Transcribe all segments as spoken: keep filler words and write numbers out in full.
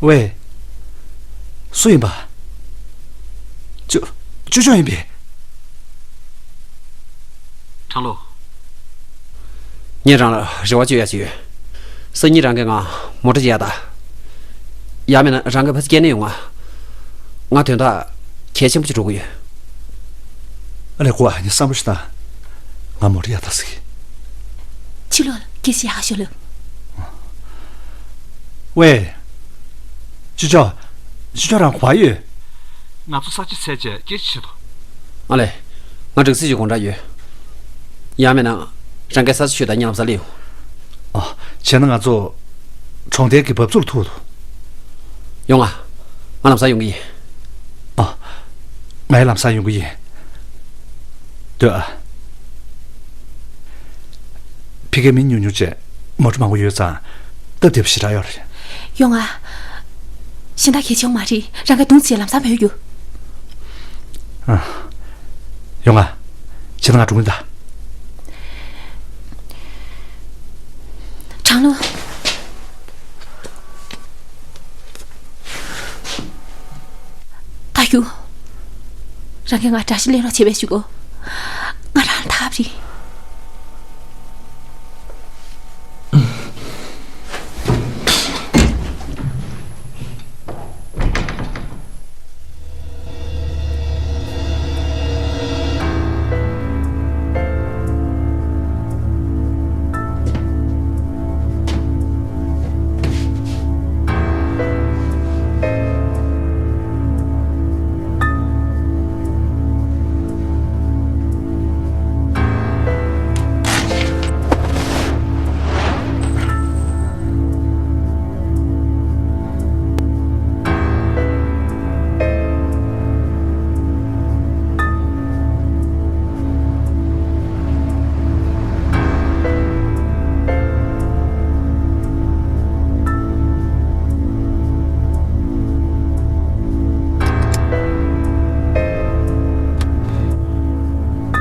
ཝེ། སུ་ཡིན་པ། ཅོ། ཅོ་ཅོ་ཡིན་པས། ཁྲང་ལོ། ངས་རང་ལ་རེ་བ་བཅོལ་ཡ་ཅིག་ཡོད། སང་ཉིན་རང་གིས་ང་མོ་ཊ་ཅིག་གཡར་དང་། ཡང་མིན་ན་རང་གིས་ཕར་ཚུར་སྐྱེལ་ནས་ཡོང་ང་། ང་དོན་དག་གལ་ཆེན་པོ་ཅིག་འགྲོ་གི་ཡོད། ཨ་ལས། གོ་ཨ་ནི་བསམ་བློ་ཞིག་བཏང་། ང་མོ་ཊ་གཡར་དང་ཟེར་གི། ཕྱི་ལོགས་ལ་སྐད་ཆ་ཡག་ཤོས་ལབ། ཝེ། ཅོ་ཅོ། ཅོ་ཅོ་རང་ག་པར་ཡོད། ང་ཚོ་ས་ཆ་བཙལ་བྱས་སྐད་ཆ་བྱེད་དོ། ཨ་ལས། ང་སྒྲིག་གཟིགས་ཀྱི་དགོང་དག་ཡོད། ཡང་མིན་ན། རང་གིས་ས་ཆ་ཤོད་དང་། ངས་ལམ་སང་སླེབས་ཡོང་། ཨ། བྱས་ན་ང་ཚོ་གྲོང་རྡལ་གྱི་བབས་ཚུགས་ལ་ཐུག་འདུག། ཡོང་ང་། ང་ལམ་སང་ཡོང་གི་ཡིན། ཨ། ང་ཡང་ལམ་སང་ཡོང་གི་ཡིན། སྡོད་ཨ། ཕ་གིར་མི་ཉུང་ཉུང་བྱས། མོ་ཊ་མང་པོ་ཡོད་ཙང་། སྟབས་བདེ་པོ་ཞེ་དྲག་ཡོད་རེད། ཡོང་ང་། གཞན་དག་གལ་ཆེ་བ་མ་རེད། རང་གིས་གདོང་གཟིགས་ལམ་སང་བུད་ཡོང་། ཨ། ཡོང་ང་། བྱས་ན་ང་འགྲོ་གི་ཡིན་ད། ཁྲང་ལུང་། ད་ཞུ། རང་གིས་ང་བཀྲ་ཤིས་ལེན་རོགས་བྱས་པས་ཞུ་གོ། ང་རང་ལ་ཐག་རིང་།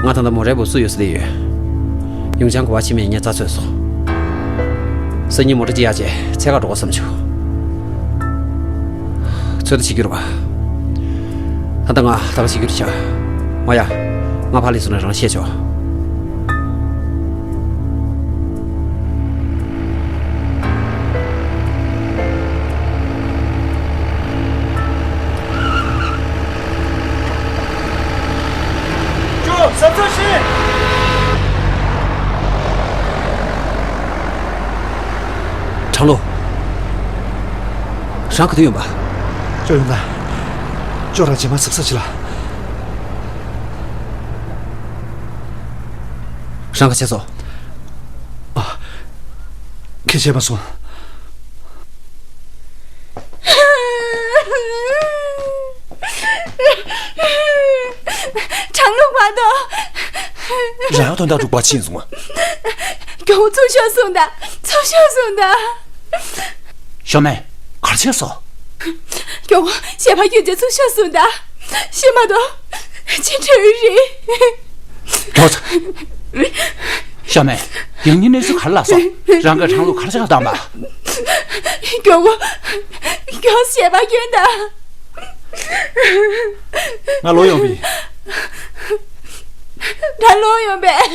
ང་ད་ལྟ་མོ་ཊའི་བབས་ཚུགས་ཡོད་སར་སླེབས་ཡོད། ཡུང་ཅང་ག་པར་ཕྱིན་མིན་ངས་རྩད་གཅོད་སོང་། སང་ཉིན་མོ་ཊ་ཅིག་གཡར་བྱས་འཚོལ་གར་འགྲོ་དགོས་བསམ་བྱུང་། ཚོད་ལྟ་བྱེད་རྒྱུ་རེད་པ། ད་ལྟ་ང་ད་ག་བྱེད་རྒྱུ་རེད་ཤག། མ་ཡ། ང་ཕར་སླེབས་སོང་ན་རང་བཤད་ཆོག། ཁྲང་ལོ། རང་ག་དུས་ཡོང་པ། ཅོ་ཡོང་ད། ཅོ་རང་རྗེས་མ་གཟབ་གཟབ་བྱེད་ལ། རང་ག་བྱས་སོང་། ཨ། ཁྱེད་བྱས་མ་སོང་། ཁྲང་ལུང་མ་གཏོགས། རང་དོན་དག་འབྲུག་པ་ཕྱིན་སོང་ང་། མགྱོགས་པོ་ཚུར་ཤོག་གསུངས་དང་། ཚུར་ཤོག་གསུངས་དང་། ཞོ་མེ། གར་ཆེན་སོ། མགྱོགས་པོ་ཞལ་པར་སྐྱོན་བྱས་ཚུར་ཤོག་གསུངས་དང་། ཤེས་མ་གཏོགས། ཅི་འདྲ་རེད། མགྱོགས་ཚ། ཞོ་མེ། ཡང་སྙིང་གནས་ཚུལ་ག་རེ་ལ་སོང་། རང་གིས་ཁྲང་ལུང་གར་ཆེན་བཏང་པ། མགྱོགས་པོ། མགྱོགས་ཞལ་པར་སྐྱོན་དང་། ང་ལོག་ཡོང་པས། ང་ལོག་ཡོང་པས།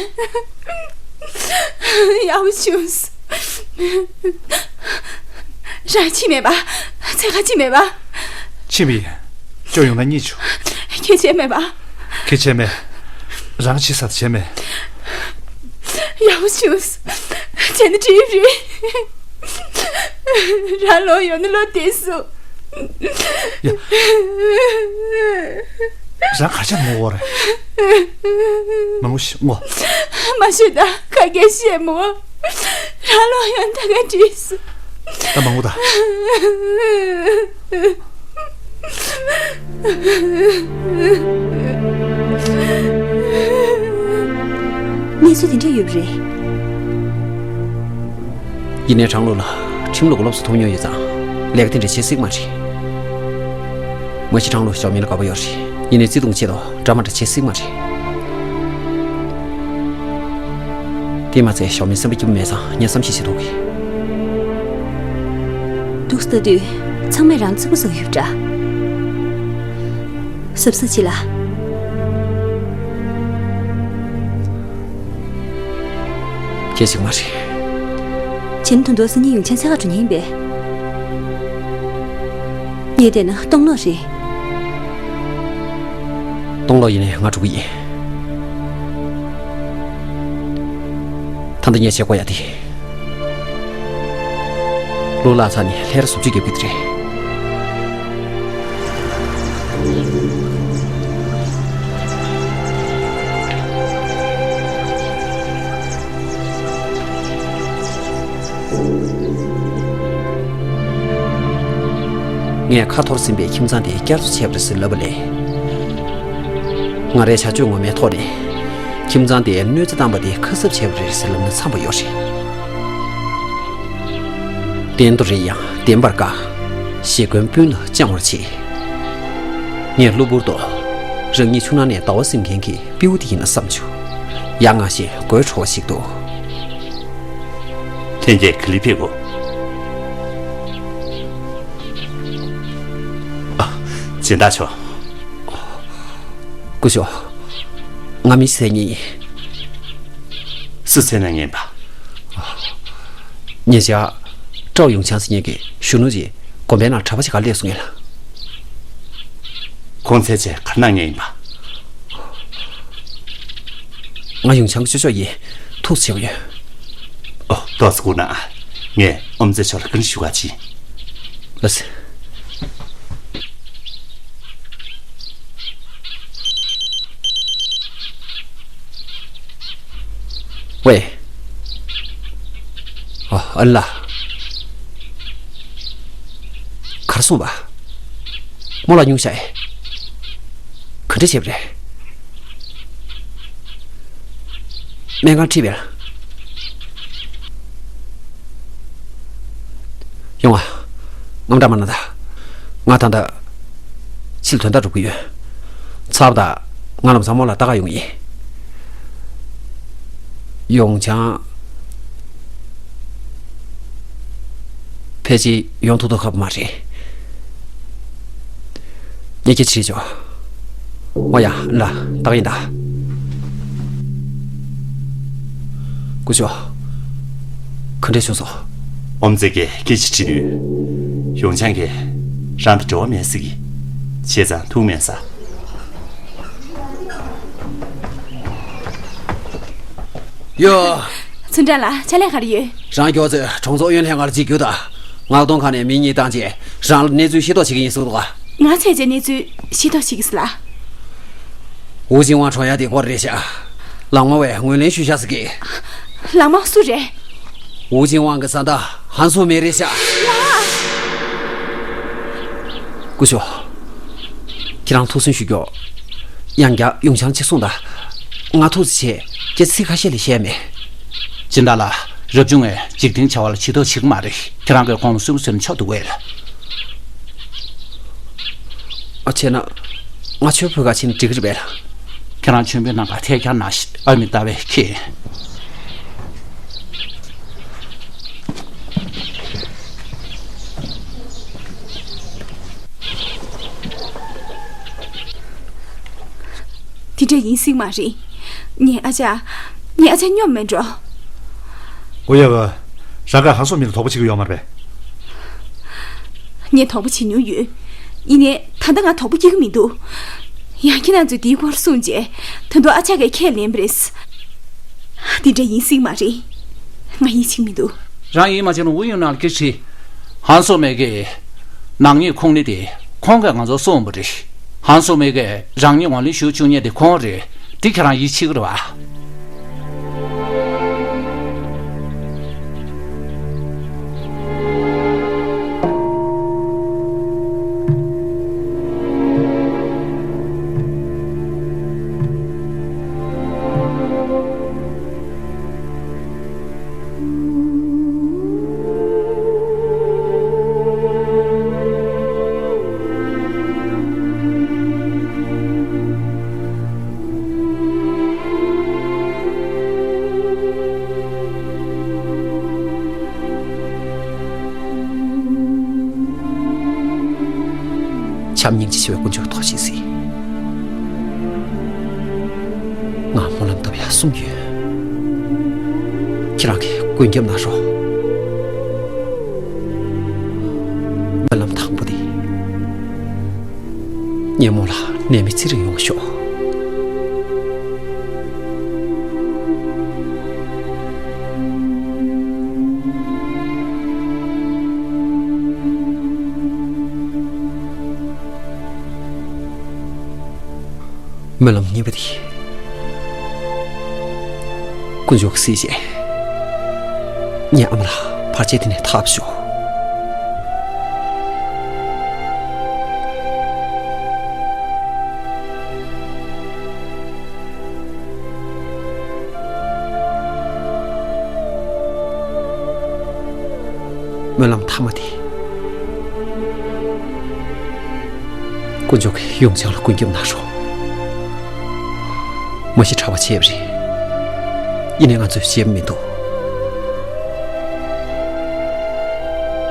ཡག་པོ་བྱུང་། རང་ཕྱིན་མེད་པ། འཚོལ་གར་ཕྱིན་མེད་པ། ཕྱིན་པས། ཅོ་ཡོང་ན་རྙེད་བྱུང་། ཁྱེད་བྱས་མེད་པ། ཁྱེད་བྱས་མེད། རང་ཕྱིན་ས་དེ་བྱས་མེད། ཡག་པོ་བྱུང་། བྱས་ན་འགྲིག་རེད། རང་ལོག་ཡོང་ན་ལོ་བདེ་སོང་། ཡ། རང་གར་ཆགས་ངོ་བོ་རེད། མང་པོ་ཞིག་ངོ་། མ་ཤོད་ད། ག་གེ་བཤད་མོ། རང་ལོག་ཡོང་ད་ག་བྲིས་སོ། ད་མང་པོ་ད། གནས་ཚུལ་དེ་འདྲ་ཡོད་པ་རེད། ཡིན་ནའི་ཁྲང་ལུང་ལ་ཁྲིམས་ལུགས་སློབ་གསོ་ཐོབ་མྱོང་ཡོད་ཙང་། ལས་ཀ་དེ་འདྲ་བྱེད་སྲིད་མ་རེད། མ་གཞི་ཁྲང་ལུང་ཞའོ་མིང་ལ་དགའ་པོ་ཡོད་རེད། ཡིན་ནའི་བརྩེ་དུང་ཆེད་དུ་འདྲ་མ་འདྲ་བྱེད་སྲིད་མ་རེད། དེས་མ་ཚད་ཞའོ་མིང་སེམས་པ་སྐྱིད་པོ་མེད་ཙང་ངས་བསམ་ཤེས་བྱེད་ཐུབ་གི། འདུག་སེ་ལྟ་དུས། ཚང་མས་རང་ཚུགས་པ་བཟོ་ཡོད་འདྲ། གཟབ་གཟབ་བྱེད་ལ། ཁྱེད་ཞིག་མ་རེད། བྱས་ན་ད་དུང་སང་ཉིན་ཡུང་ཆང་འཚོལ་ག་འགྲོ་མཁན་ཡིན་པས། ངས་བལྟས་ན་སྟོང་ལོག་རེད། སྟོང་ལོག་ཡིན་ནའི་ང་འགྲོ་གི་ཡིན། ད་ལྟ་ངས་བྱེད་དགོས་ཡ་དེ། ལོ་ལྷག་ཚར་ནས་ལྷས་ར་བཟོ་བཅོས་རྒྱབ་ཀྱི་རེད། ངས་ཁ་འཐོར་ཟིན་པའི་ཁྱིམ་ཚང་དེ་བསྐྱར་གསོ་བྱས་པ་རེད་ཟེར་ལབ་པ་ལས། ང་རའི་བྱ་སྤྱོད་ངོ་མའི་ཐོག་ནས། ཁྱིམ་ཚང་དེ་གནོད་འཚེ་བཏང་པ་དེ་ཁ་གསབ་བྱས་པ་རེད་ཟེར་ལབ་ན་འཚམས་པོ་ཡོད་རེད། བསྟན་དུ་རེད་ཡང་བདེན་པར་དཀའ། ཞེ་འཁོན་སྤུན་ལ་བཅང་བར་བྱེད། ངས་གློ་བུར་དུ། རང་ཉིད་ཆུ་ནང་ནས་ཟླ་བ་ཟིན་མཁན་གྱི་སྤྲེའུ་དེ་ཡིན་ན་བསམ་བྱུང་། ཡ་ང་ཞེས་དགོད་བྲོ་བ་ཞིག་འདུག། ལྷན་རྒྱས་ག་ལེར་ཕེབས་དགོས། ཨ། སྦྱིན་བདག་མཆོག། སྐུ་ཞབས། ང་མི་ཟེར་ཉིན། སུ་ཟེར་ན་ངན་པ། ཉེ་ཆར། ཀྲའོ་ཡུང་ཆང་ཟེར་མཁན་གྱི་གཞོན་ནུ་ཅིག་དགོན་པའི་ནང་གྲྭ་པ་ཞིག་ག་སླེབས་སོང་ངས་ལ། ཁོང་ཚེ་ཆེ་གར་གནང་ངེས་ཡིན་པ། ང་ཡུང་ཆང་གི་ཅོ་ཅོ་ཡིན། ཐུགས་ཆེ་བ་ཡོད། ཨོ། ཏོག་ཙམ་སྒུག་ན། ངས་ཨོམ་རྩེ་ཕྱོགས་ལ་བཀའ་འདྲི་ཞུ་ག་ཕྱིན། ལགས་སེ། ཝེ། ཨ། ཨ་ལ། གར་སོང་བ། རྨོ་ལགས་སྙུང་གཞག་ཨེ། ག་འདྲ་བྱས་པ་རེད། སྨན་ཁང་ཁྲིད་པས་ལ། ཡོང་ཨ། དངངས་སྐྲག་མ་གནང་ད། ང་ད་ལྟ་ཕྱིར་དོན་དག་སྒྲུབ་ཀྱི་ཡོད། ཚར་བ་དང་ང་ལམ་སང་རྨོ་ལགས་ལྟ་ག་ཡོང་གི་ཡིན། ཡུང་ཆང་། ཕལ་ཆེར་ཡོང་ཐུབ་ཐུབ་ཁག་པོ་མ་རེད། ངས་སྐད་ཆ་དྲིས་ཆོག། ཨོ་ཡ། ལགས། ད་ག་ཡིན་ད། སྐུ་ཞབས། ག་འདྲས་བྱུང་སོང་། ཨོམ་རྩེ་གིས་སྐད་ཆ་དྲིས་དུས། ཡུང་ཆང་གིས་རང་དང་འབྲེལ་བ་མེད་ཟེར་གི། བྱས་ཙང་ཐུག་མེད་ས། ཡོ། ཚུན་ཀྲང་ལགས། ཕྱག་ལས་ག་རེ་ཡོད། རང་མགྱོགས་ཚེ་གྲོང་ཚོ་ཨུ་ཡོན་ལྷན་ཁང་ལ་གཅིག་རྒྱུགས་དང་། མངགས་གཏོང་ཁང་ནས་མི་གཉིས་བཏང་རྗེས་རང་ལ་གནས་ཚུལ་ཤེས་རྟོགས་བྱེད་ཀྱི་ཡིན་གསུངས་འདུག་ག་ང་ཚོས་ཀྱང་གནས་ཚུལ་ཤེས་རྟོགས་བྱེད་ཀྱི་ཟེར་ལ། ཝུའུ་ཅིན་ཝང་གྲོངས་ཡ་དེ་སྐོར་རེད་ཤག་ལག་དམར་བས་ངོས་ལེན་ཞུས་ཤག་ཟེར་གི། ལག་དམར་སུ་རེད། ཝུའུ་ཅིན་ཝང་གི་བཟའ་ཟླ་ཧན་སུའུ་མེ་རེད་ཤག་སྐུ་ཞབས། ཁྱེད་རང་ཐུགས་སུན་ཞུ་རྒྱུ། ཡང་བསྐྱར་ཡུང་ཆང་གཅིག་གསུངས་དང་། ང་ཐུགས་རྗེ་ཆེ། ཁྱེད་ཚིག་ཁ་ཤས་ལས་བཤད་མེད། སྦྱིན་བདག་ལགས། རབ་བྱུང་བས་འཇིག་རྟེན་བྱ་བ་ལ་ཇུས་གཏོགས་བྱེད་ཀྱི་མ་རེད། ཁྱེད་རང་གིས་ཁོང་ལ་སུན་པོ་བཟོས་ན་ཆོག་འདུག་གས། ཨ། བྱས་ན། ང་མཆོད་འབུལ་ག་ཕྱིན་ན་འགྲིག་གི་རེད་པས། ཁྱེད་རང་མཆོད་འབུལ་གནང་ག་ཐད་ཀར་གནང་ཞིག་ཨ་མི་ཏཱ་བས་ཁྱེད། དེ་འདྲ་ཡིན་སྲིད་མ་རེད། ངའི་ཨ་ཅག་ངའི་ཨ་ཅག་སྙོམས་མེད་འགྲོ། ཨོ་ཡ། རང་གིས་ཧན་སུའུ་མེ་ལ་དོགས་པ་བྱེད་ཀྱི་ཡོད་མ་རེད་པས། ངས་དོགས་པ་བྱེད་མྱོང་ཡོད། ཡིན་ནའི་ད་ལྟ་ང་དོགས་པ་སྐྱེ་གི་མི་འདུག་ཡང་ཁྱེད་རང་ཚོས་དེའི་སྐོར་གསུངས་རྗེས། ད་དུང་ཨ་ཅག་གིས་ཁས་ལེན་པ་རེད། དེ་འདྲ་ཡིན་སྲིད་མ་རེད། ང་ཡིད་ཆེས་མི་འདུག་རང་ཡིད་མ་ཆེས་ན་ཝུའུ་ཡུང་ནན་ལ་སྐད་ཆ་དྲིས། ཧན་སུའུ་མེ་གིས་ནག་ཉེས་ཁུངས་སྣེ་དེ་ཁོང་གིས་ང་ཚོར་གསུངས་པ་རེད། ཧན་སུའུ་མེ་གིས་རང་ཉིད་ངོས་ལེན་ཞུ་བཅུག་མཁན་དེ་ཁོང་རེད། དེ་ཁྱེད་རང་ཡིད་ཆེས་ཀྱི་རེད་པ། བྱམས་སྙིང་རྗེ་ཆེ་བའི་དཀོན་མཆོག་ཐུགས་རྗེས་གཟིགས། ང་སྨོན་ལམ་བཏབ་ཡ་གསུམ་ཡོད། ཁྱེད་རང་གིས་མགོན་སྐྱབས་གནང་རོགས། སྨོན་ལམ་དང་པོ་དེ། ངའི་རྨོ་ལགས་ནད་མེད་ཚེ་རིང་ཡོང་བ་ཤོག། སྨོན་ལམ་གཉིས་པ་དེ། དཀོན་མཆོག་གཟིགས་བྱས། ངའི་ཨ་མ་ལགས་བར་ཆད་འདི་ནས་ཐར་བ་ཤོག། སྨོན་ལམ་ཐ་མ་དེ། དཀོན་མཆོག་གིས་ཡུང་ཆང་ལ་མགོན་སྐྱབས་གནང་རོགས། མ་གཞི་གྲྭ་པ་བྱས་པ་རེད། ཡིན་ནའི་ང་ཚོས་བྱས་པ་མི་འདུག།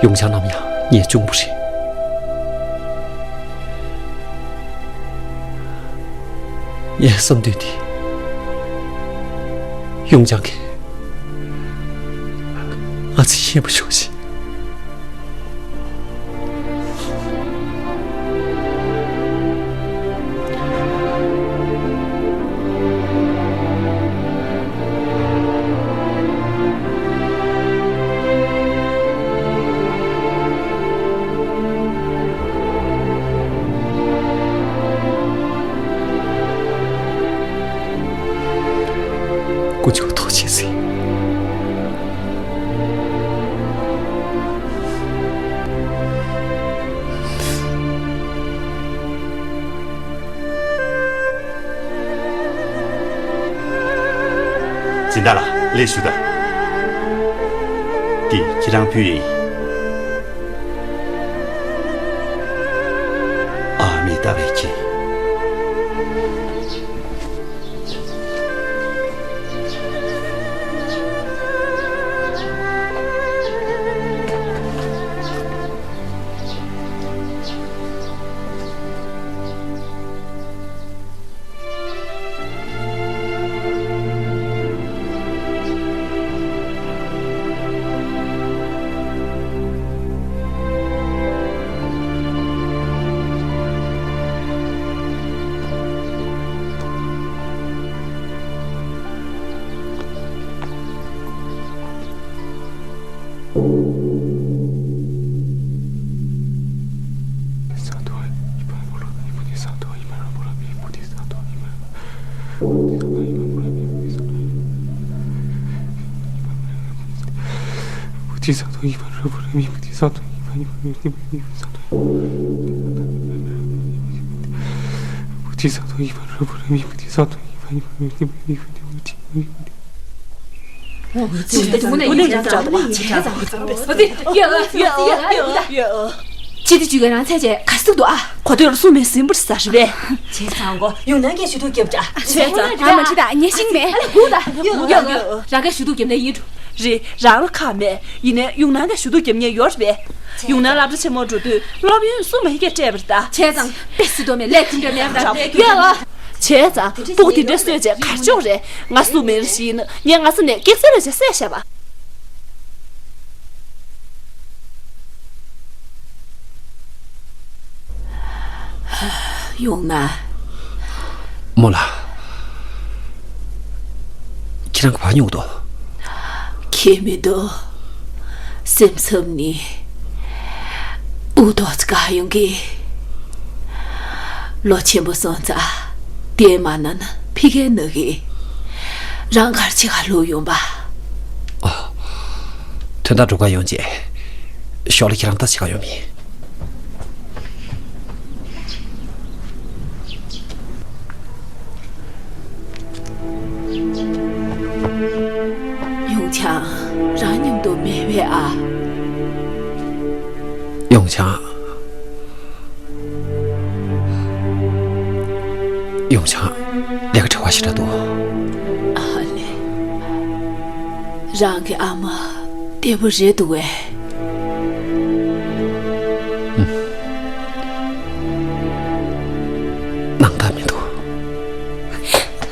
ཡུང་ཆང་ནམ་ཡང་ངའི་གཅུང་པོ་རེད། ངའི་བསམ་འདུན་དེ། ཡུང་ཆང་གིས་ང་ཚོ་ཤེས་པ་ཤོག་ཅིག། དཀོན་མཆོག་ཐུགས་རྗེས་གཟིགས། སྦྱིན་བདག་ལགས་སླེབས་བཞུགས་དང་། འདི་ཁྱེད་རང་ཕུལ་ཡིན། ཨ་མི་ཏཱབ་ཀྱི། ཅི་སྟེ་བྱུས་ཀ་རང་ཚད་ཅེས་ག་སུ་འདུག་ཨ། གོ་ཐོས་ལ་སུ་མེད་ཟིན་པར་ཟ་རེད་པས། བྱས་ཙང་གོ་ཡུང་ནན་གྱི་ཞུ་གཏུག་རྒྱབ་འདྲ། བྱས་ཙང་ང་མ་ཁྲིད་དང་ཉེ་ཤིང་མེད། ཨ་ལ་སྒུག་ད། ཡོ་ཡོ་ཡོ། རང་ག་ཞུ་གཏུག་རྒྱབ་ནས་ཡིན་འགྲོ། རེད། རང་ལ་ཁག་མེད། ཡིན་ནའི་ཡུང་ནན་ག་ཞུ་གཏུག་རྒྱབ་མཁན་ཡོད་རེད་པས། ཡུང་ནན་སློབ་གྲྭ་ཆེན་མོ་འགྲོ་དུས་སློབ་ཡོན་སུ་མ་ཡི་གེ་སྤྲད་པ་རེད་ད། བྱས་ཙང་དཔེ་སྲིད་དོ་མེད་ལས་དེ་འདྲ་མེད་པ་འདྲ་ཡོད་ལ། བྱས་ཙང་སྤུ་གུ་དེ་འདྲ་གསོས་བྱས་གར་ཆོག་རེད། ང་སུ་མེད་རེད་ཞིག་ཡིན་ན་ངས་ང་ས་ནས་སྐྱེག་ཚལ་རེ་བྱས་བསད་བཞག་པ། ཡོང་ན། རྨོ་ལགས། ཁྱེད་རང་གིས་བ་མྱོང་འདུག། ཁྱེད་མི་འདུག། སེམས་འཚབ་ནི། འུ་ཐོག་ཙི་ག་ཡོང་གི། ལོ་ཆེན་པོ་སོང་ཙང་། དེ་མ་ན་ན་ཕི་ཁའི་ནུ་གི། རང་གར་ཆེ་ག་ལུ་ཡོང་པ། ཨོ། དོན་དག་སྒྲུབ་ག་ཡོང་རྗེས། ཞོགས་ལ་ཁྱེད་རང་ལྟ་བྱེད་ག་ཡོང་མིན། ཡུང་ཆང་རང་མཉམ་དུ་མེད་པས་ཨ། ཡུང་ཆང་། ཡུང་ཆང་། ལས་ཀ་བྲེལ་བ་ཞེ་དྲག་འདུག། ཨ་ལེ། རང་གི་ཨ་མ་བདེ་པོ་རེད་འདུག་གས། ཨུམ།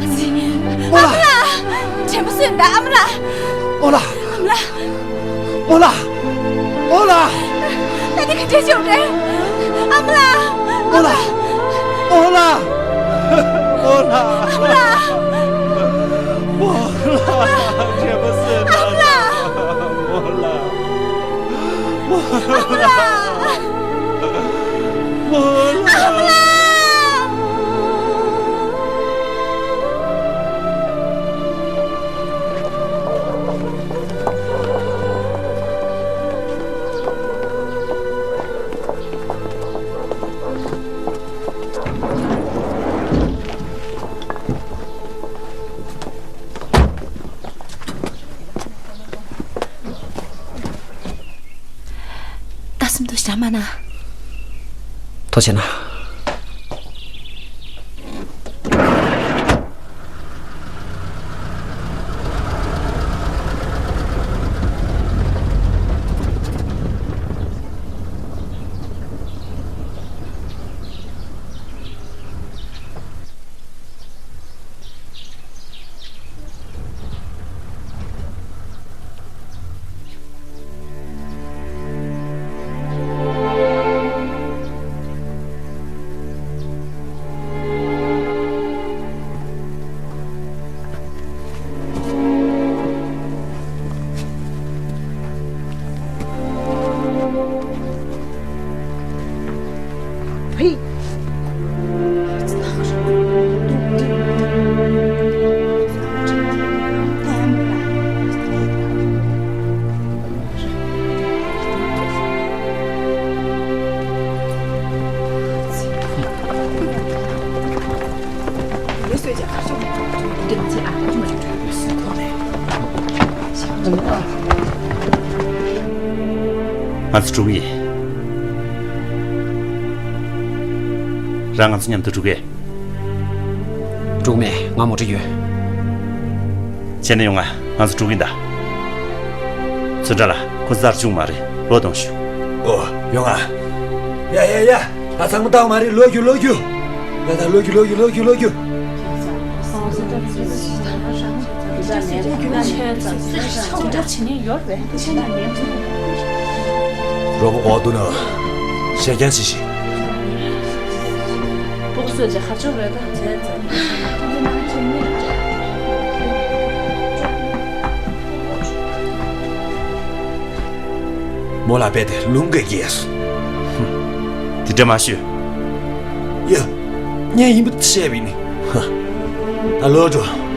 ཨ་ཙི། ཨ་མ་ལགས། དྲན་པ་གསོས་ད་ཨ་མ་ལགས། ཨོ་ལགས། ཨ་མ་ལགས། ཨོ་ལགས། ཨོ་ལགས། ད་ནི་ག་འདྲ་བྱུང་རེད། ཨ་མ་ལགས། ཨོ་ལགས། ཨོ་ལགས། ཨོ་ལགས། ཨ་མ་ལགས། ཨོ་ལགས། དྲན་པ་གསོས་ད། ཨ་མ་ལགས། ཨོ་ལགས། ཨ་མ་ལགས། ཨ་མ་ལགས། ད་སེམས་སྡུག་བྱ་མ་ན། ཐུགས་རྗེ་གནང་། ང་ཚོ་འགྲོ་གི་ཡིན། རང་ང་ཚོ་མཉམ་དུ་འགྲོ་གི། འགྲོ་མེད། ང་མོ་ཊ་ཡོད། བྱས་ན་ཡོང་ང་། ང་ཚོ་འགྲོ་གི་ཡིན་ད། ཚོན་ཁྲ་ལགས། ཁོ་གསར་བྱུང་མ་རེད། ལོག་གཏོང་ཞུ། ཨོ། ཡོང་ང་། ཡ་ཡ་ཡ། ད་ཚང་མ་བཏང་མ་རེད། ལོག་རྒྱུ། ལོག་རྒྱུ། ཡ་ད་ལོག་རྒྱུ། ལོག་རྒྱུ། ལོག་རྒྱུ། ལོག་རྒྱུ། རོགས་པ་འོག་ཏུ་ན་ཤེས་ཀྱང་ཤེས་ཤིག། སྤོག་སོད་ཀྱི་ཁ་ཕྱོགས་རེད་ད། མོ་ལ་རྦད་དེ་ལུང་གིས་བརྒལ་སོང་། དེ་འདྲ་མ་ཤོད། ཡ། ངས་ཡིན་པ་བཤད་པ་ཡིན། ཧ། ད་ལོག་འགྲོ།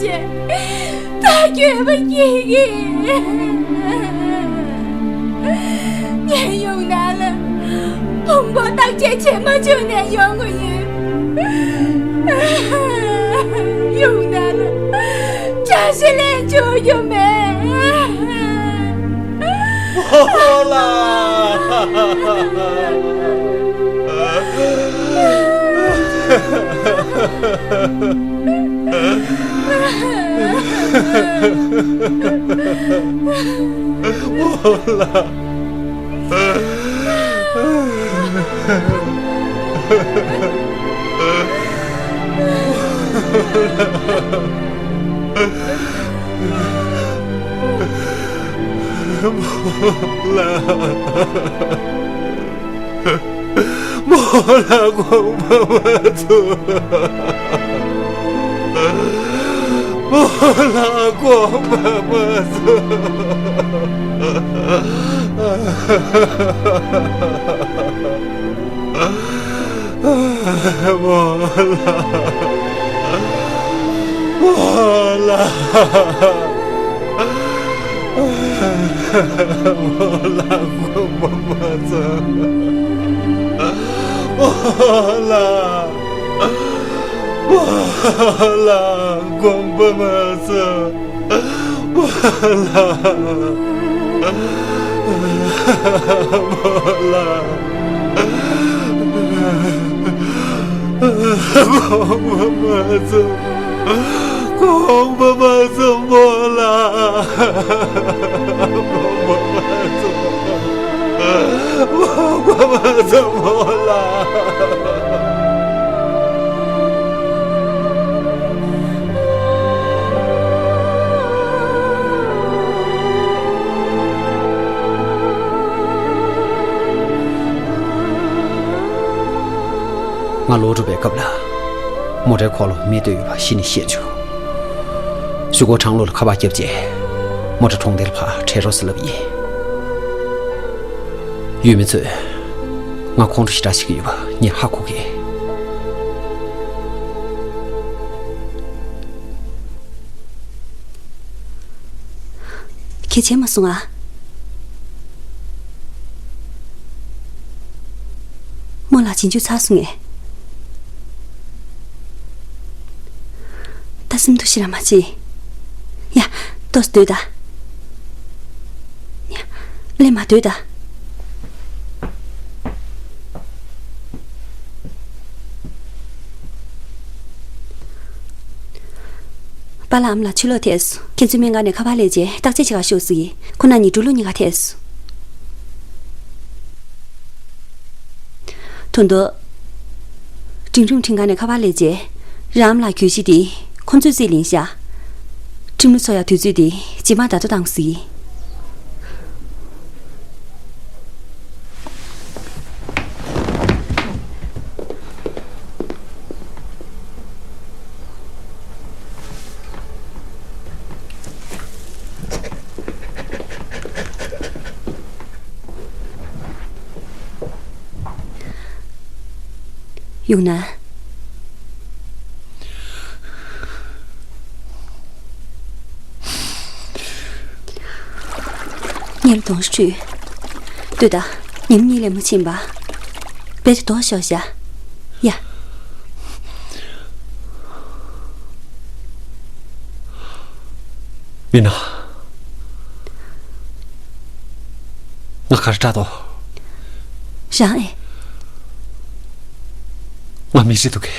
ཆེ། ད་འགྱོད་པ་སྐྱེ་གི། ངས་ཡུང་ནན་ལ་ཕུང་པོ་བརྟག་དཔྱད་བྱེད་མ་བཅུག་ནས་ཡོང་གི་ཡིན། ཡུང་ནན་ལ་བཀྲ་ཤིས་ལན་འཇོག་རྒྱུ་མེད། ཧོ་ལ། ཧོ་ལ། མོ་ལ་དགོངས་པ་མ་ཚོམས། མོ་ལ་དགོངས་པ་མ་ཚོམས། མོ་ལ། མོ་ལ། མོ་ལ་དགོངས་པ་མ་ཚོམས། མོ་ལ། མོ་ལ་དགོངས་པ་མ་ཚོམས། མོ་ལ། མོ་ལ། དགོངས་པ་མ་ཚོམས། དགོངས་པ་མ་ཚོམས་མོ་ལ། དགོངས་པ་མ་ཚོམས། དགོངས་པ་མ་ཚོམས་མོ་ལ། ང་ལོག་འགྲོ་བའི་སྐབས་ལ། མོ་ཊའི་འཁོར་ལོ་མེ་བཏོན་ཡོད་པ་གཞི་ནས་ཤེས་བྱུང་། གཞུག་གུ་གྲང་ལོ་ལ་ཁ་པར་བརྒྱབ་རྗེས། མོ་ཊ་གྲོང་རྡལ་ཕར་བྲོས་རོགས་ཟེར་ལབ་ཡིན། ཡུལ་མི་ཚོས་ང་ཁོང་ཁྲོ་ཞེ་དྲག་བྱེད་ཀྱི་ཡོད་པ་ངས་ཧ་གོ་གི། གལ་ཆེ་མ་སོང་ཨ། རྨོ་ལགས་རྗེས་འཇུག་ཚར་སོང་ངས། ད་སེམས་སྡུག་ཞེ་དྲག་མ་བྱེད། ཡ། ཏོག་ཙམ་སྡོད་ད། ཡ། སླེབས་མ་སྡོད་ད། པཱ་ལགས་ཨ་མ་ལགས་ཕྱིར་ལོག་ཐལ་སོང་། ཁྱེད་ཚོའི་སྨན་ཁང་ནས་ཁ་པར་སླེབས་རྗེས་བརྟག་དཔྱད་བྱེད་གར་ཤོག་ཟེར་གྱིས། ཁོ་རྣམ་གཉིས་འགྲོ་ལུགས་གཉིས་ཀ་ཐལ་སོང་། དོན་དུ། འབྲིང་རིམ་ཁྲིམས་ཁང་ནས་ཁ་པར་སླེབས་རྗེས། རང་ཨ་མ་ལགས་གྱོད་གཞི་དེ་ཁོ་ཚོས་རྩིས་ལེན་བཞག། ཁྲིམས་ལུགས་འཚོལ་ཡག་དུས་ཚོད་དེ་རྗེས་མ་ད་དུང་བཏང་སྲིད། ཡུང་ན། ངས་གདོང་ཞུས། ལྟོས་དང་། ཉིན་གཉིས་ལས་མ་ཕྱིན་པ། རྦད་དེ་ལྡོག་ཤོག་ཤག། ཡ། མི་ན། ང་ག་རེ་སྐྲག་འདུག། རང་ཨེ། ང་མི་རེད་འདུག་གས།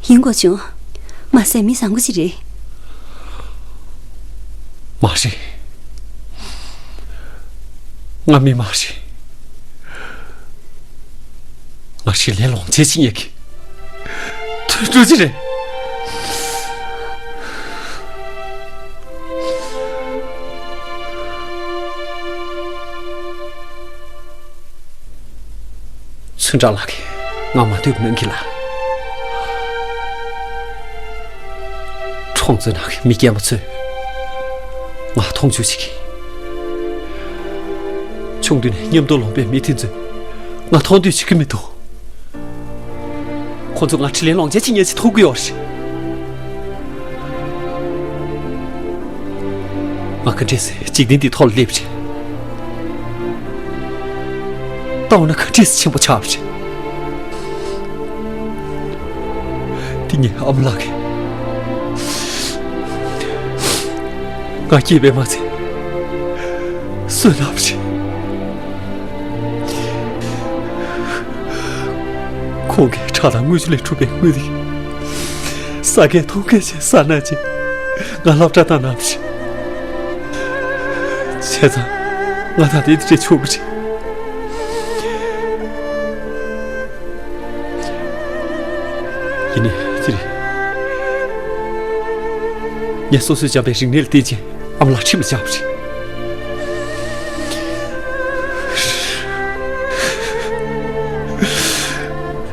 ཡིན་དགོས་བྱུང་། མ་ཟད་མི་བཟང་པོ་ཞིག་རེད། མ་རེད། ང་མི་མ་རེད། ང་ཞིག་ལས་ལོངས་སྤྱད་ཅིག་ཡེ་གི། དུད་འགྲོ་ཅིག་རེད། ཚུན་ཀྲང་ལགས་ཀྱིས་ང་མ་འདོད་པ་གནང་གི་ལ། གྲོང་ཚོའི་ནང་གི་མི་རྒན་པ་ཚོས་ང་མཐོང་ཆུང་བྱེད་ཀྱི། ཆུང་དུས་ནས་མཉམ་དུ་ལོངས་པའི་མི་དེ་ཚོས་ང་མཐོང་འདོད་བྱེད་ཀྱི་མི་འདུག། ཁོ་ཚོས་ང་དྲིན་ལན་ལོངས་སྤྱད་ཅིག་ཡེ་ཅིག་ཐུག་གི་ཡོད་རེད། ང་ག་འདྲས་སེ་འཇིག་རྟེན་འདིའི་ཐོག་ལ་སླེབས་རེད། ལྟ་འོ་ན་ག་འདྲས་སེ་ཆེན་པོ་ཆགས་པ་རེད། འདི་ངའི་ཨ་མ་ལགས་ཀྱིས་ང་སྐྱེས་པས་མ་ཚད་གསོས་གནང་བ་རེད། ཁོང་གིས་ཁྲག་དང་རྔུལ་ཆུ་ལས་གྲུབ་པའི་དངོས་རིགས། ཟ་མཁས་འཐུང་མཁས་བྱས་ཟ་ན་བྱས་ང་སློབ་གྲྭ་བཏང་གནང་བ་རེད། བྱས་ཙང་ང་ད་ལྟའི་འདི་འདྲས་བྱུང་བ་རེད། ཡིན་ནའི་ཙི་རི། ངས་སོ་སོས་སྦྱངས་པའི་རིག་གནས་ལ་བརྟེན་བྱས་ཨ་མ་ལགས་ཁྲིམས་ལ་བཅར་བ་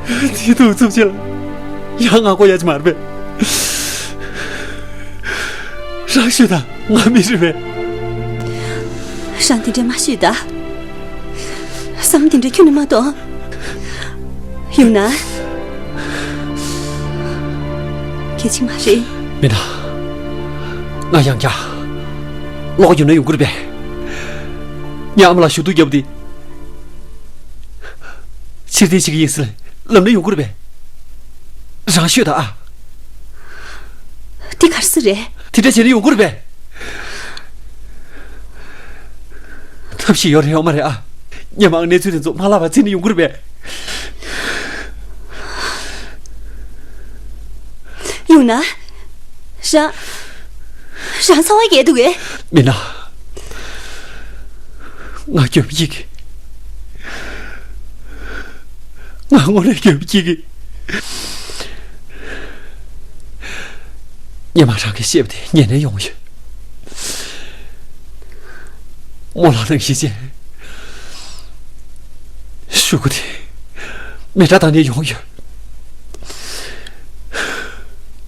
རེད། དེའི་གདུག་རྩུབ་ཆེ་ལ་ཡང་ང་གོ་ཡ་ཅི་མ་རེད་པས། རང་ཤོད་དང་། ང་མི་རེད་པས། རང་དེ་འདྲས་མ་ཤོད་ད། བསམ་དེ་འདྲས་ཁྱོན་ནས་མ་གཏོང་། ཡུང་ན། གལ་ཆེ་མ་རེད། མིན་ན། ང་ཡང་བསྐྱར་ལོག་ཡུང་ན་ཡོང་གི་རེད་པས། ངའི་ཨ་མ་ལགས་ཞུ་གཏུག་བརྒྱབ་སྟེ། ཕྱིར་འཐེན་བྱེད་ཀྱི་ཡིན་ཟེར་ལབ་ན་ཡོང་གི་རེད་པས། རང་ཤོད་དང་ཨ། འདི་ག་རེ་ཟེར་རེད། དེ་འདྲ་བྱས་ན་ཡོང་གི་རེད་པས། ཐབས་ཤེས་ཡོད་རེད་ཡོད་མ་རེད་ཨ། སྔོན་མ་གནས་ཚུལ་དེ་ཚོ་མ་ལབ་པ་བརྩིས་ནས་ཡོང་གི་རེད་པས། ཡུང་ན། རང་། རང་ཚ་བ་རྒྱག་འདུག་གས། མིན་ན། ང་སྐྱོབ་ཡིག་ང་དངོས་གནས་སྐྱོབ་ཡིག་སྔོན་མ་རང་གིས་བཤད་པ་དེ་ཉན་ནས་ཡོང་ཡོད། རྨོ་ལགས་ནང་བཞིན་བྱས། ཤོག་གུ་དེ་མེ་སྲེག་བཏང་ནས་ཡོང་ཡོད།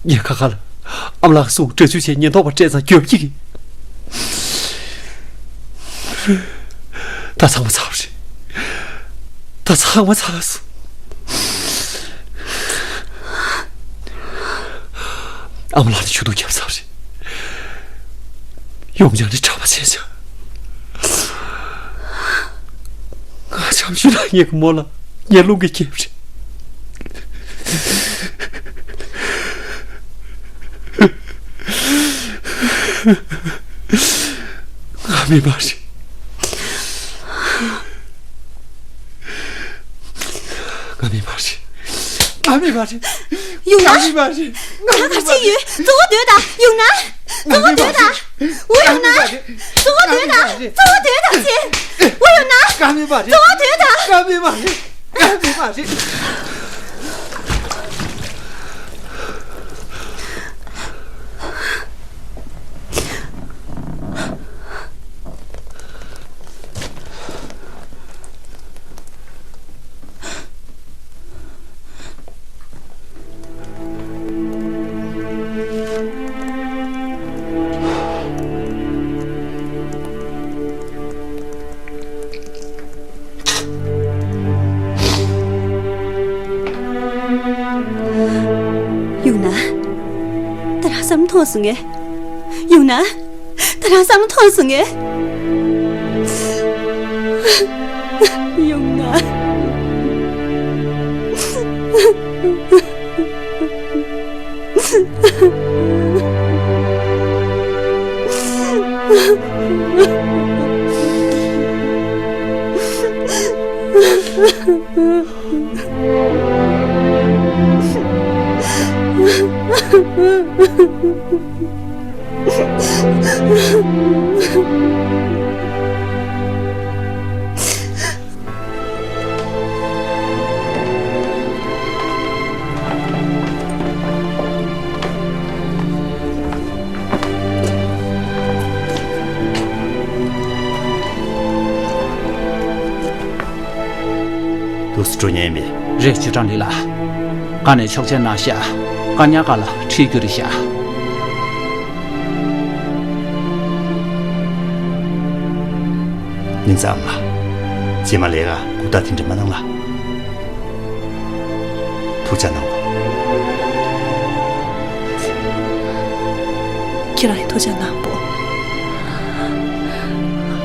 ངས་ཁ་ཁ་ལ་ཨ་མ་ལགས་གསུང་སྒྲ་ཆུ་ཆེ་ཉེན་རྟོག་པ་སྤྲད་ཙང་རྒྱོབ་ཀྱི་གི། ད་ཚང་མ་ཚར་བ་རེད། ད་ཚང་མ་ཚར་སོང་། ཨ་མ་ལགས་ནས་ཞུ་གཏུག་བརྒྱབ་ཚར་བ་རེད། ཡོང་ཆ་ནས་གྲྭ་པ་བྱས་ཆ། ང་འཆམ་ཞུ་ན་ངའི་རྨོ་ལགས་ངའི་རླུང་གིས་ཁྱེར་བ་རེད། ང་མི་མ་རེད། ང་མི་མ་རེད། ང་མི་མ་རེད། ཡུང་ན། ང་མི་མ་རེད། ང་ག་ཅི་ཡོད། གཙོ་བོ་སྡོད་དང་ཡུང་ན། གཙོ་བོ་སྡོད་དང་། འུ་ཡུང་ན། གཙོ་བོ་སྡོད་དང་། གཙོ་བོ་སྡོད་དང་ཅེ། འུ་ཡུང་ན། ང་མི་མ་རེད། གཙོ་བོ་སྡོད་དང་། ང་མི་མ་རེད། ང་མི་མ་རེད། ཡུང་ན། ད་རང་བསམ་བློ་ཐོངས་སོང་ངས། ཡུང་ན། ད་རང་བསམ་བློ་ཐོངས་སོང་ངས། ཡུང་ན། འདུག་སེ་འགྲོ་ཉན་མེད། རེད། ཅི་ཀྲང་ལི་ལགས། ཀ་ནས་ཆོག་མཆན་གནང་ཤག་བཀའ་ཉར་ཁང་ལ་ཁྲིད་རྒྱུ་རེད་ཤག་མིན་ཙམ་ལ། རྗེས་མ་ལས་ཀ་གུ་དག་དེ་འདྲ་མ་གནང་ལ། ཐུགས་ཅག་གནང་། ཁྱེད་རང་ཡང་ཐུགས་ཅག་གནང་པོ།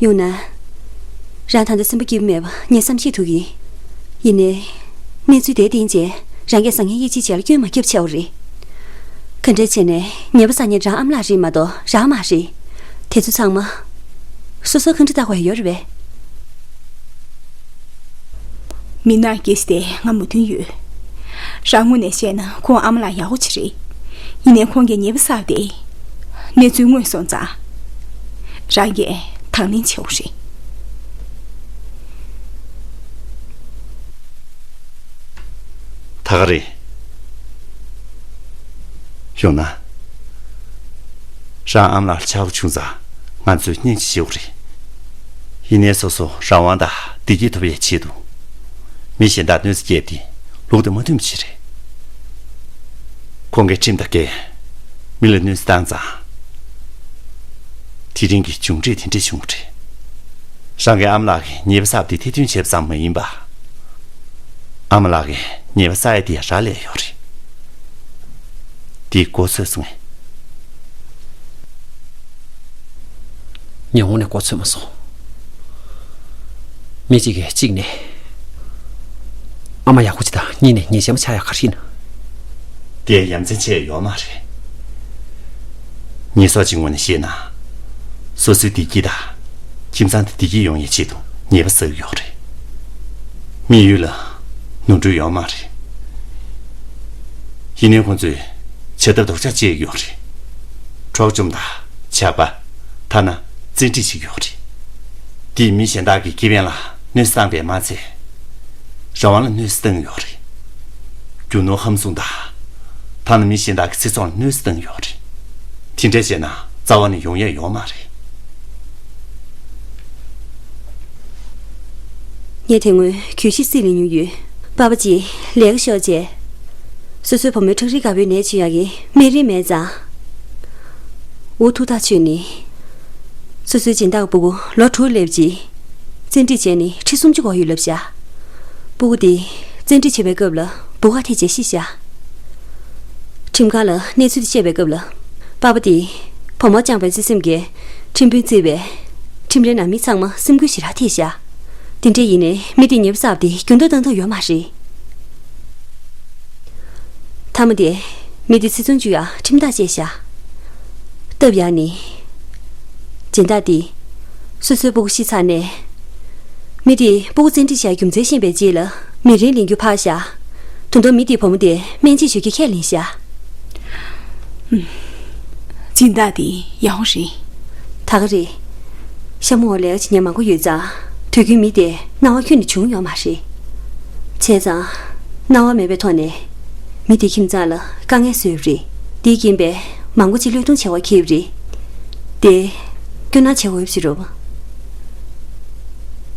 ཡང་ན། རང་ད་ལྟ་སེམས་པ་སྐྱིད་པོ་མེད་པ་ངས་བསམ་ཤེས་ཐུབ་ཀྱི་ཡིན། ཡིན་ནའི། གནས་ཚུལ་དེའི་སྟེང་བྱས་རང་གིས་བཟང་ངན་དབྱེ་འབྱེད་བྱེད་ལ་སྐྱོན་མ་བརྒྱབ་ཆེ་བ་རེད། ག་འདྲས་བྱས་ནས་ཉེས་པ་བསགས་མཁན་རང་ཨ་མ་ལགས་རེད་མ་གཏོགས་རང་མ་རེད། དེ་ཚོ་ཚང་མ། སོ་སོའི་ཁ་འདྲི་བལྟ་དགོས་ཡ་ཡོད་རེད་པས། མི་ནག་སྐྱེས་དེ་ང་མོས་མཐུན་ཡོད། རང་ངོས་ནས་བཤད་ན་ཁོང་ཨ་མ་ལགས་ཡག་པོ་ཅིག་རེད། ཡིན་ནའི་ཁོང་གིས་ཉེས་པ་བསགས་ཏེ། གནས་ཚུལ་དངོས་སོང་ཙང་། རང་གིས་དང་ལེན་བྱེད་དགོས་རེད། ད་ག་རེད། ཡང་ན། རང་ཨ་མ་ལགས་ལ་ཆགས་པ་བྱུང་ཙང་ང་ཚོས་སྙིང་རྗེ་བྱེད་དགོས་རེད། ཡིན་ནའི་སོ་སོ་རང་དབང་དང་བདེ་སྐྱིད་ཐོབ་ཡའི་ཆེད་དུ། མི་གཞན་དག་གནོད་འཚེ་བརྒྱབ་སྟེ་ལུགས་དང་མ་མཐུན་པ་ཞིག་རེད། ཁོང་གིས་ཁྲིམས་དང་འགལ། མི་ལ་གནོད་འཚེ་བཏང་ཙང་། དེ་རིང་གི་བྱུང་འབྲས་དེ་འདྲ་བྱུང་བ་རེད། རང་གི་ཨ་མ་ལགས་ཀྱིས་ཉེས་པ་བསགས་པ་དེ་ཐེར་འདོན་བྱས་པ་ཙམ་མ་ཡིན་པ། ཨ་མ་ལགས་ཀྱིས་ཉེས་པ་བསགས་ཡ་དེ་རག་ལས་ཡོད་རེད། དེ་གོ་ཚོད་སོང་ངས། ངས་དངོས་གནས་གོ་ཚོད་མ་སོང་། མི་གཅིག་གིས་གཅིག་ནས་ཨ་མ་ཡག་པོ་ཅིག་དང་གཉིས་ནས་ཉེས་ཅན་པ་ཆགས་ཡག་ག་རེ་ཡིན། དེ་ཡ་མཚན་ཆེ་ཡོད་མ་རེད། ཉེས་གསོག་ཅིག་ངོས་ནས་བཤད་ན། སོ་སོའི་བདེ་སྐྱིད་དང་། ཁྱིམ་ཚང་དེ་བདེ་སྐྱིད་ཡོང་ཡའི་ཆེད་དུ་ཉེས་པ་བསགས་ཡོད་རེད། དམིགས་ཡུལ་ལ་ནོར་འཁྲུལ་ཡོད་མ་རེད། ཡིན་ནའི་ཁོང་ཚོས་བྱ་ཐབས་ལྡོག་ཆ་བྱས་ཡོད་རེད། འཕྲོག་བཅོམ་དང་ཇག་པ། ཐ་ན་བཙན་ཁྲིད་བྱེད་ཀྱི་ཡོད་རེད། དེས་མི་གཞན་དག་གི་ཁེ་ཕན་ལ་གནོད་འཚེ་བཏང་པས་མ་ཚད། རང་དབང་ལ་གནོད་འཚེ་བཏང་ཡོད་རེད། རྒྱུ་ནོར་ཧམ་བཟུང་དང་། ཐ་ན་མི་གཞན་དག་གི་ཚེ་སྲོག་ལ་གནོད་འཚེ་བཏང་ཡོད་རེད། དེ་འདྲ་བྱས་ན་རྩ་བ་ནས་ཡོང་ཡས་ཡོད་མ་རེད། ངས་དེ་སྔོན་གྱོད་གཞི་སྲིད་ལ་མྱོང་ཡོད། པ་ཕ་གཅིག་ལས་ཀ་ཤོར་རྗེས། སོ་སོའི་བུ་མོའི་ཁྲག་རིལ་དཀར་པོའི་ནད་བཅོས་ཡག་གི་སྨན་རིན་མེད་ཙང་། འུ་ཐུག་ཐག་ཆོད་ནས། སོ་སོའི་སྦྱིན་བདག་གི་སྤུ་གུ་ལོ་དྲུག་སླེབས་རྗེས། བཙན་ཁྲིད་བྱས་ནས་ཁྲི་སུམ་ཅུ་འགོར་ཡོད་ལབ་བཞག་སྤུ་གུ་དེ་བཙན་ཁྲིད་བྱེད་པའི་སྐབས་ལ་སྦུག་ག་ཐེབས་བྱས་ཤི་བཞག་ཁྲིམས་ཁང་ལ་གནས་ཚུལ་དེ་བཤད་པའི་སྐབས་ལ། པ་ཕ་དེས་བུ་མོ་བཅངས་པའི་བརྩེ་སེམས་ཀྱིས་ཁྲིམས་དཔོན་བརྩིས་པས། ཁྲིམས་རའི་ནང་མི་ཚང་མ་སེམས་འགུལ་ཞེ་དྲག་ཐེབས་བཞག་དེ་འདྲ་ཡིན་ནའི་མི་དེས་ཉེས་པ་བསགས་པ་དེ་འགྱུར་ལྡོག་བཏང་ཐུབ་ཡོད་མ་རེད། མཐའ་མ་དེ། མི་དེ་ཚེ་བཙོན་བཅུག་ཡག་ཁྲིམས་ཐག་བཅད་བཞག་སྟབས་ཡག་ནི། སྦྱིན་བདག་དེས། སོ་སོའི་སྤུ་གུ་ཤི་ཚར་ནས། མི་དེས་སྤུ་གུ་བཙན་ཁྲིད་བྱས་རྒྱུ་མཚན་ཤེས་པའི་རྗེས་ལ་མི་རིན་ལེན་རྒྱུ་ཕར་བཞག་ད་དུང་མི་དེའི་བུ་མོ་དེ་སྨན་བཅོས་བྱེད་རྒྱུ་ཁས་ལེན་བཞག་སྦྱིན་བདག་དེ་ཡག་པོ་རེད། ད་ག་རེད། ཤ་མོ་འོག་ལས་ཀ་བྱེད་མཁན་མང་པོ་ཡོད་ཙང་དུས་རྒྱུན་མི་དེ་སྣང་བ་ཁྱོན་ནས་བྱུང་ཡོད་མ་རེད། བྱས་ཙང་། སྣང་བ་མེད་པའི་ཐོག་ནས། མི་དེ་ཁྱིམ་ཚང་ལ་དཀའ་ངལ་བཟོས་པ་རེད། དེའི་རྐྱེན་པས་མང་པོ་ཅིག་བློས་གཏོང་བྱེད་པར་འཁེལ་བ་རེད། དེ། སྐྱོ་སྣང་བྱེད་དགོས་པ་ཞིག་རེད།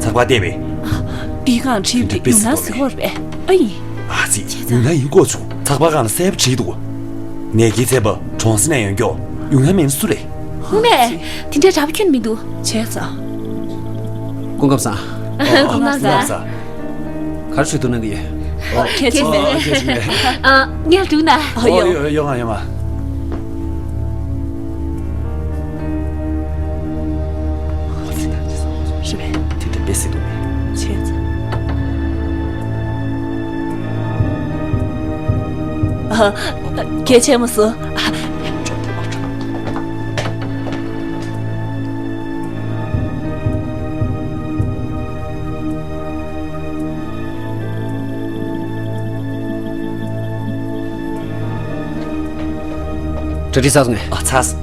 ཚགས་པར་བལྟས་པས། འདི་གང་བྲིས་འདི་ཡུལ་ན་ཟེར་བ་རེད་པས། ཨ་ཡིན། ཨ་ཙི། ཡུལ་ན་ཡིན་སྐོར་བྱུང་། ཚགས་པར་སྒང་ལ་གསལ་པོ་བྲིས་འདུག་ནད་ཀྱི་ཚན་པ་གྲོང་གསེབ་ནས་ཡོང་མཁན་ཡུལ་ན་མིན་སུ་རེད། ངས་དེ་འདྲའི་གྲྭ་པ་ཁྱོན་མི་འདུག་བྱས་ཙང་། སྐུ་ཁམས་བཟང་། སྐུ་ཁམས་བཟང་། ག་རེ་ཞུ་གཏུག་གནང་གི་ཡོད། ཨོ། ཁྱེད་ཚོ་ཨོ། ཨོ། ཁྱེད་ཚོ་མེད། ཨ། ངས་འདུག་ན། ཨོ། ཡོང་། ཡོང་ཡོང་ང་། ཡོང་ང་། རེད་པས། དེ་འདྲ་དཔེ་སྲིད་འདུག་མེད། བྱས་ཙང་། ཨ། གལ་ཆེན་མོ་སོ། གྲ་སྒྲིག་ཚར་སོང་ངས། ཨ། ཚར་སོང་།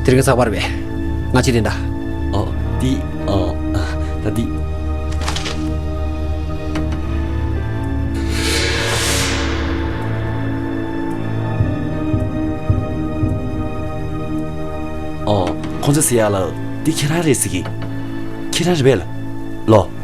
དེ་རིང་གི་ཚགས་པར་བས། ང་ཅི་དེ་འདྲ། ཨོ། འདི། ཨོ། ད་འདི། ཨོ། ཁོང་ཚོ་ཟེར་ཡག་ལ་འདི་ཁྱེད་རང་རེད་ཟེར་གི། ཁྱེད་རང་རེད་པས་ལ། ལོ།